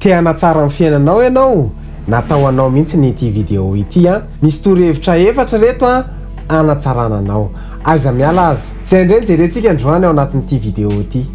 Te hanatsara ny fiainanao ianao? Natao ho anao mihitsy ny ity vidéo ity an! Misy torohevitra efatra ireto an hanatsarana anao. Aiza miala aza. Izay indray no jerentsika androany ao anatin'ity vidéo ity.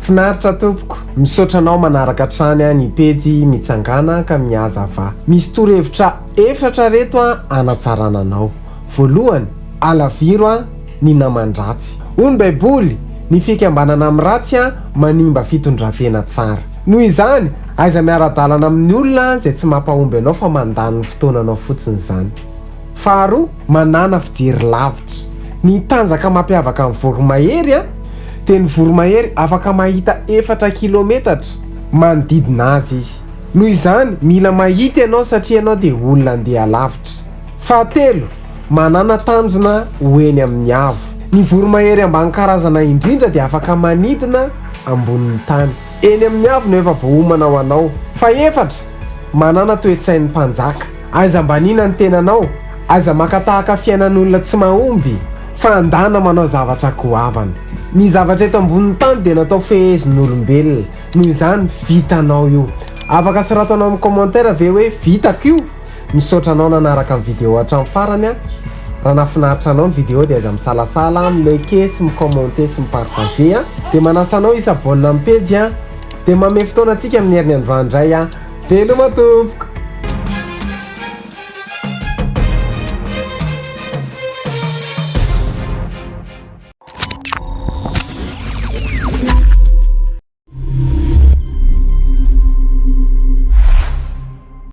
Finaritra tompoko. Misaotra anao manaraka hatrany ny pejy Mitsangàna ka mihazava. Misy torohevitra efatra ireto an hanatsarana anao. Voalohany, alaviro an ny naman-dratsy. Hoy ny Baiboly, Ny fikambanana amin'ny ratsy an manimba fitondran-tena tsara. Noho izany, aiza miara-dalana amin'ny olona izay tsy mampahomby anao fa mandany ny fotoananao fotsiny izany. Faharoa, manàna fijery lavitra. Ny tanjaka mampiavaka ny voromahery an dia ny voromahery afaka mahita efatra kilometatra manodidina azy izy. Noho izany, mila mahita ianao satria ianao dia olona andeha lavitra. Fahatelo, manàna tanjona ho eny amin'ny avo. Ny voromahery ambany karazana indrindra dia afaka manidina ambonin'ny tany. Eny amin'ny avo no efa voaomana ho anao. Fahefatra, manàna toe-tsain'ny mpanjaka. Aiza ambaniana ny tenanao, aiza maka tahaka fiainan'olona tsy mahomby, fa andana manao zavatra goavana. Ny zavatra eto ambonin'ny tany dia natao fehezin'olombelona, noho izany vitanao io. Afaka soratanao amin'ny commentaire ve hoe vitako io? Misaotra anao nanaraka ny vidéo hatramin'ny farany a! Raha nahafinaritra anao ny vidéo dia aza misalasala mi-liker sy mi-commenter sy mi-partager a! Dia manasa anao hi-s'abonne amin'ny pejy a! Dia manome fotoana antsika amin'ny heriny androany indray a! Veloma tompoko!